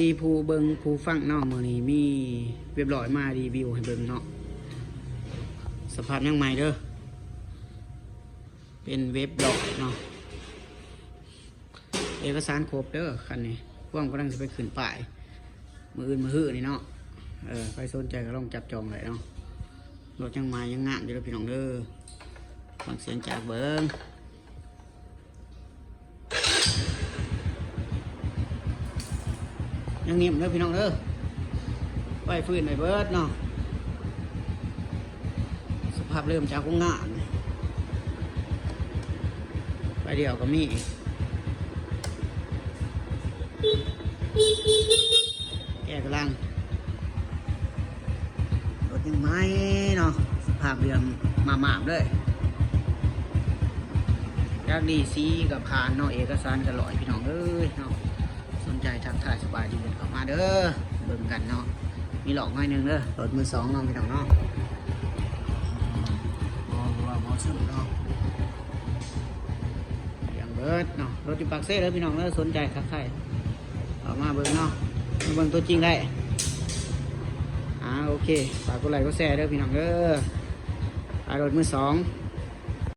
ດີຜູ້ເບິ່ງຜູ້ຟັງເນາະ ມື້ນີ້ມີເວັບຮ້ອຍມາຣີວິວໃຫ້ເບິ່ງເນາະ ສະພາບຍັງໃໝ່ເດີ ເປັນເວັບຮ້ອຍເນາະ ເອກະສານຄົບເດີຄັນນີ້ ພວກກຳລັງຊິໄປຂຶ້ນປ້າຍ ມື້ອື່ນມື້ຮືນີ້ເນາະ ເອີ ໃຜສົນໃຈກໍລອງຈັບຈອງໄດ້ເນາະ ລົດຍັງໃໝ່ຍັງງາມຢູ່ເດີພີ່ນ້ອງເດີ ຟັງສຽງຈາກເບິ່ງ. ຍັງນີ້ເດີພີ່ນ້ອງເດີ ໄຟຟື້ນໄດ້ເບິດເນາະ ສະພາບເລີ່ມຈາກໂຮງງານ ໄຟດຽວກໍມີ ແກະກະລັງ ລົດຍັງໃໝ່ເນາະ ສະພາບເດີມໝາບໆເລີຍ ຈັກດີສີກໍຜ່ານເນາະ ເອກະສານກໍຮ້ອຍ ພີ່ນ້ອງເອີຍເນາະ ສົນໃຈທັກທາຍສະບາຍດີເຂົ້າມາເດີ ເບິ່ງກັນເນາະ ມີຫຼອກໜ້ອຍໜຶ່ງເດີ ລົດມືສອງເນາະ ພີ່ນ້ອງເນາະ ບໍ່ ບໍ່ ບໍ່ຊຶມເນາະ ເລື່ອງເບິດເນາະ ລົດຢູ່ປາກເຊເດີພີ່ນ້ອງເດີ ສົນໃຈທັກທາຍເຂົ້າມາເບິ່ງເນາະ ມາເບິ່ງຕົວຈິງໄດ້ ອ່າ ໂອເຄ ຝາກກົດໄລກົດແຊເດີພີ່ນ້ອງເດີ ຂາຍລົດມືສອງ